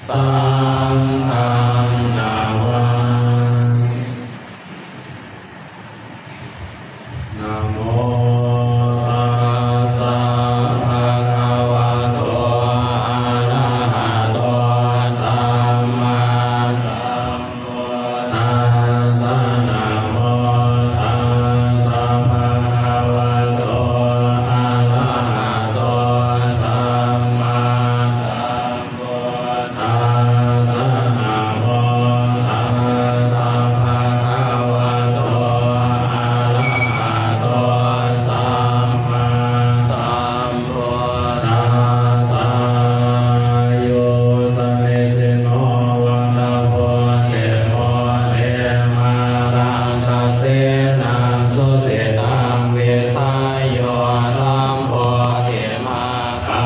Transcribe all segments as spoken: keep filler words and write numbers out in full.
Saṅghaṃ namaṃ. Namo tassa bhagavato arahato sammāsambuddhassa. Namo tassa bhagavato arahato sammāsambuddhassa. Namo tassa bhagavato arahato sammāsambuddhassa. Yo sannisinno vata bhūte mūle māraṃ sasenaṃ sudhitaṃ, vijayo lambodhimagga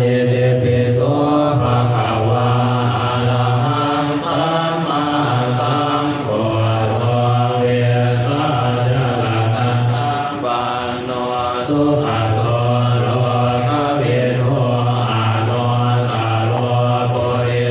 Itipi so bhagavā arahaṃ sammāsambuddho vijjācaraṇasampanno sugato lokavidū anuttaro puri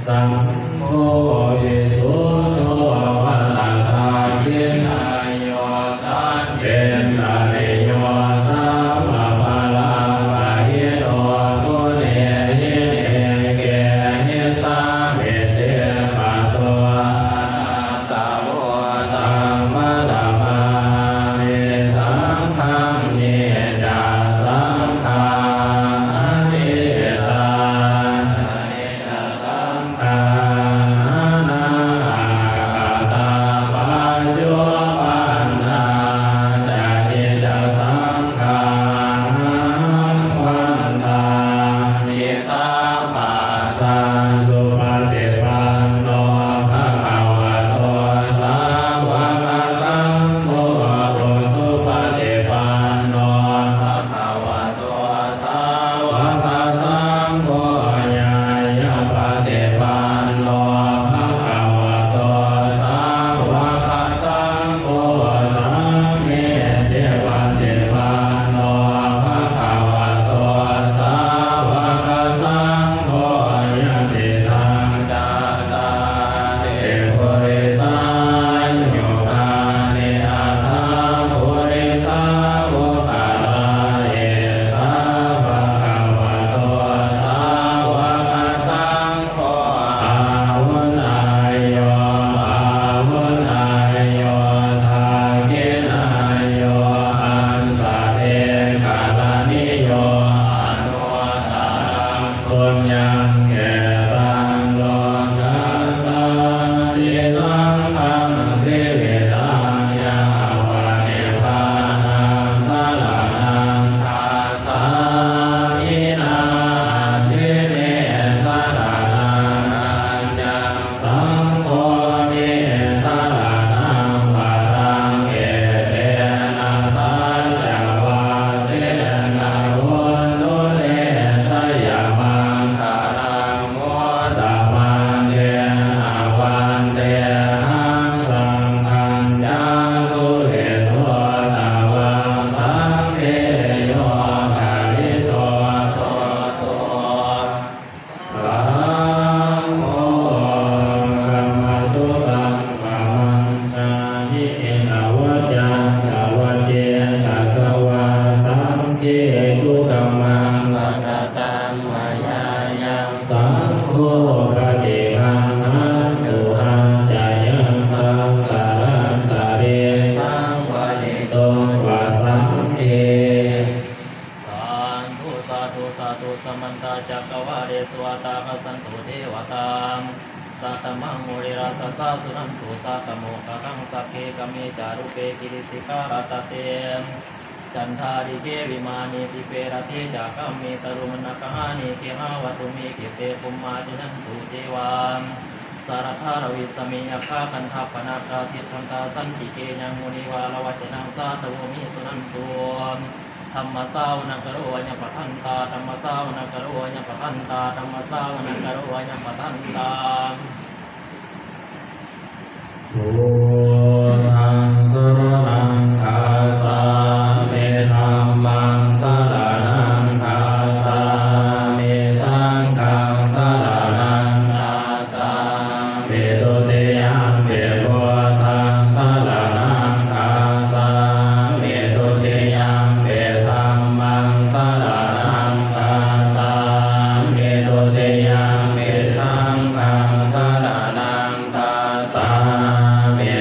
Saṅgho visuddho varadakkhiṇeyyo santindriyo sabbaparamāpahito guṇehi nekehi samiddhipatto anāsavo taṃ varamāmi saṅghaṃ. Ye ca saṅghā atītā saṅghā anāgatā paccuppannā ca ye ca saṅghā ahaṃ vandāmi sabbadā. Supaṭipanno bhagavato sāvakasaṅgho, ujupaṭipanno bhagavato sāvakasaṅgho, ñāyapaṭipanno bhagavato sāvakasaṅgho, sāmīcipaṭipanno bhagavato sāvakasaṅgho, yadidaṃ cattāri purisayugāni aṭṭha purisapuggalā, esa bhagavato sāvakasaṅgho āhuneyyo pāhuneyyo dakkhiṇeyyo añjalikaraṇīyo anuttaraṃ puññakkhettaṃ lokassāti. Saṅghaṃ jīvitaṃ yāva nibbānaṃ saraṇaṃ gacchāmi. Natthi me saraṇaṃ aññaṃ, saṅgho me saraṇaṃ varaṃ, etena saccavajjena hotu te jayamaṅgalaṃ. Modamānena vandehaṃ saṅghañca suvinodamaṃ, saṅghe yo khalito doso saṅgho khamatu taṃ khamāmi. Kāyena vācāya va cetasā vā, saṅghe kukammaṃ pakataṃ mayā yaṃ, saṅgho paṭiggaṇhatu accayantaṃ, kālantare saṃvarituṃ va saṅghe. Sādhu, sādhu, sādhu. Samantā cakkavāḷesu atrāgacchantu devatā, saddhammaṃ munirājassa suṇantu saggamokkhadaṃ. Sagge kāme ca rūpe girisikharataṭe cantalikkhe vimāne, dīpe raṭṭhe ca gāme taruvanagahane gehavatthumhi khette, bhummā cāyantu devā jalathalavisame yakkhagandhabbanāgā, tiṭṭhantā santike yaṃ munivaravacanaṃ sādhavo me suṇantu. Dhammassavanakālo ayam bhadantā, dhammassavanakālo ayam bhadantā, dhammassavanakālo ayam bhadantā. Buddhaṃ saraṇaṃ gacchāmi, dhammaṃ saraṇaṃ gacchāmi, saṅghaṃ saraṇaṃ gacchāmi. Dutiyampi buddhaṃ saraṇaṃ gacchāmi, dutiyampi dhammaṃ saraṇaṃ gacchāmi, dutiyampi saṅghaṃ saraṇaṃ gacchāmi.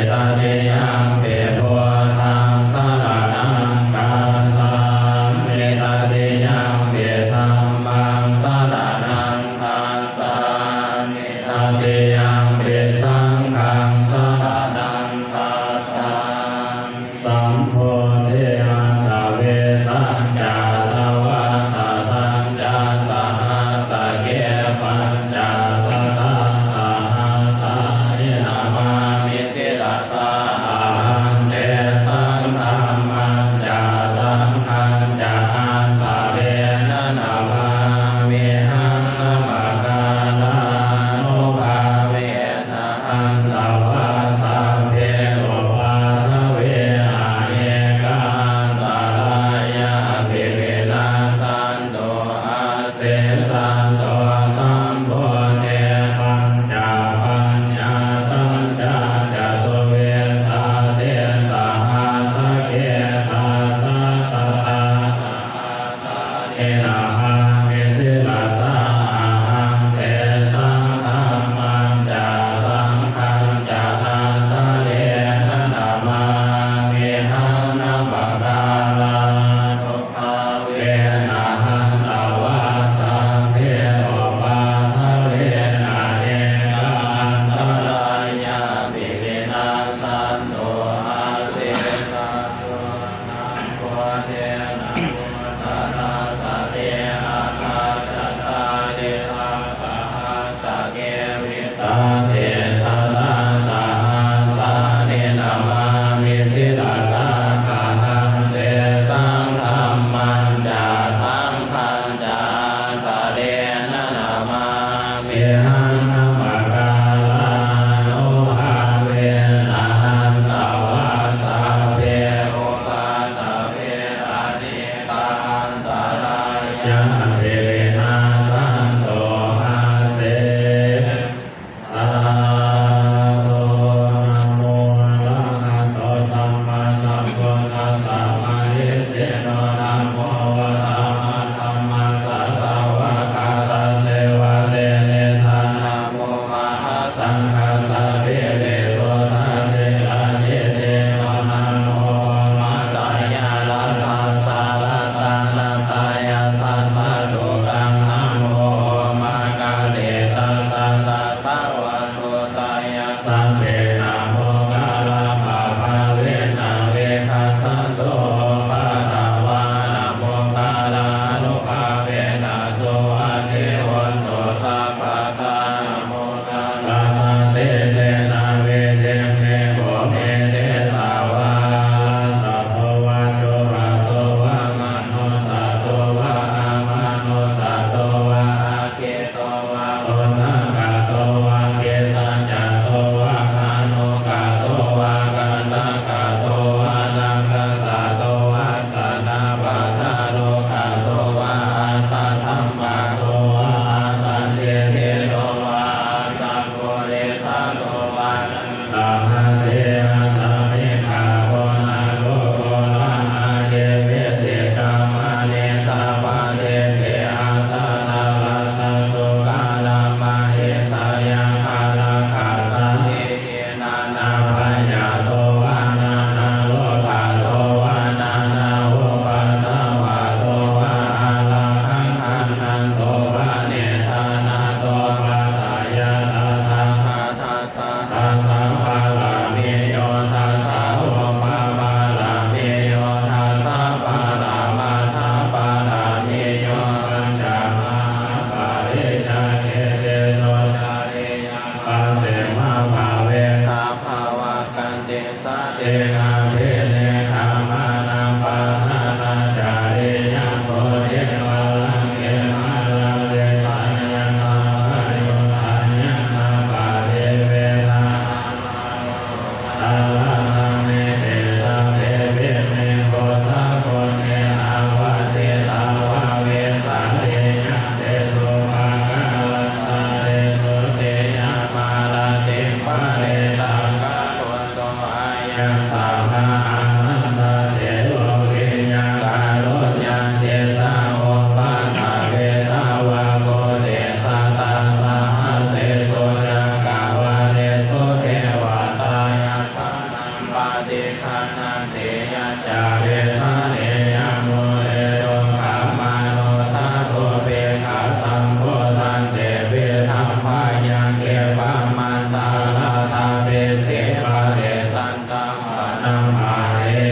Khippamantaradhāpesi parittantam bhaṇāma he.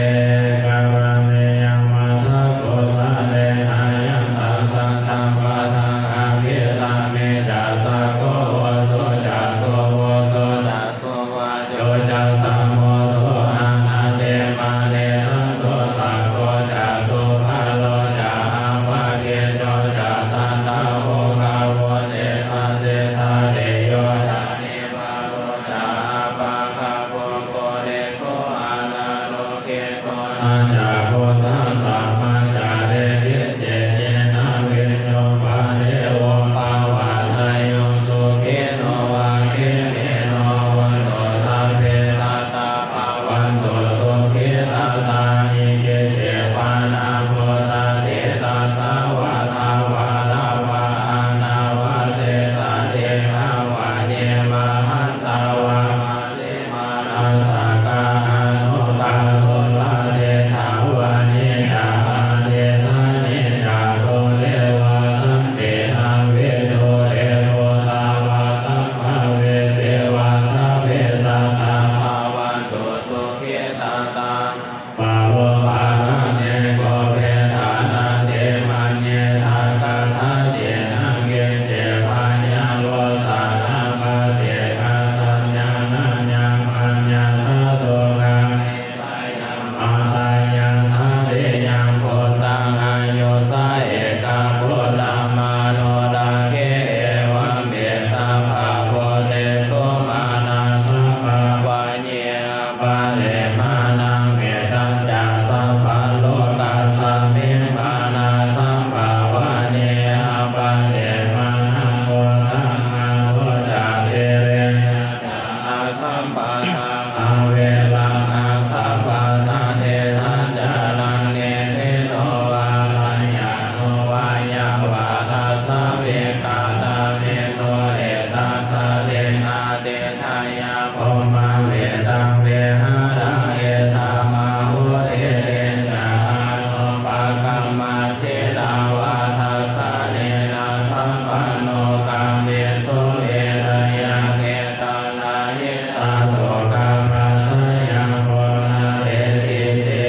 Karaṇīyam attha kusalena yan taṃ santaṃ padaṃ abhisamecca, sakko ujū ca suhujū ca suvaco cassa mudu anatimānī, santussako ca subharo ca appakicco ca sallahukavutti, santindriyo ca nipako ca appagabbho kulesu ananuggiho. Na ca khuddaṃ brahmacārī kiñci yena viññū, parivaṇṇayuṃ sukhino vā khemino hontu, sabbe sattā bhavantu sukhitattā. Ye keci pāṇabhūtatthi tasā vā thāvarā vā anavasesā, dīghā vā ye mahantā vā majjhimā rassakā aṇukathūlā, diṭṭhā vā ye ca adiṭṭhāni ca dūre vasanti avidūre, bhūtā vā sambhavesī vā sabbe sattā bhavantu sukhitattā. Paro paraṃ ye kubbetha nātimaññetha katthaci naṃ kiñci, byārosanā paṭighasaññā nāññamaññassa dukkhamiccheyya. Mātā yathā riyaṃ puttaṃ āyusā ekaputtamanurakkhe, evampi sabbabhūtesu mānasambhāvaye aparimāṇaṃ. Mettañca sabbalokasmiṃ mānasambhāvaye aparimāṇaṃ, uddhaṃ adho ca tiriyañca asambādhaṃ averaṃ asapattaṃ. Tiṭṭhañcaraṃ nisinno vā sayāno vā yāvatassa vigatamiddho, etaṃ satiṃ adhiṭṭheyya brahmametaṃ vihāraṃ idhamāhu. Diṭṭhiñca anupagamma sīlavā dassanena sampanno, kāmesu vineyya gedhaṃ na hi jātu gabbhaseyyaṃ punaretīti.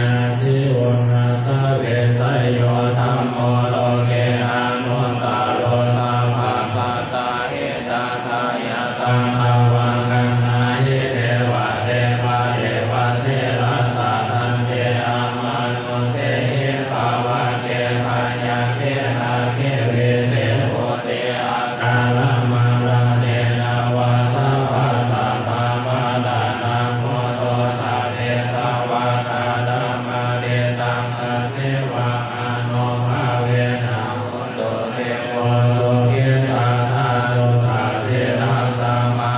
Natthi uṇhissa visayo dhammo loke anuttaro, sabbasattahitatthāya tathāgatānaṃ hi devatipattipadesato. Sīlassa tanti amanussehi pāpake bhayagge rāge vise bhūte akālamaraṇena vā, sabbasatthamāraṇaṃ buddho dhāpetvā kālamaṃ diṭṭhaṃ. Tasmeva ānubhāvena hotu devo sukhī sadā sukhasīlā samā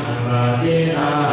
Pāṇinā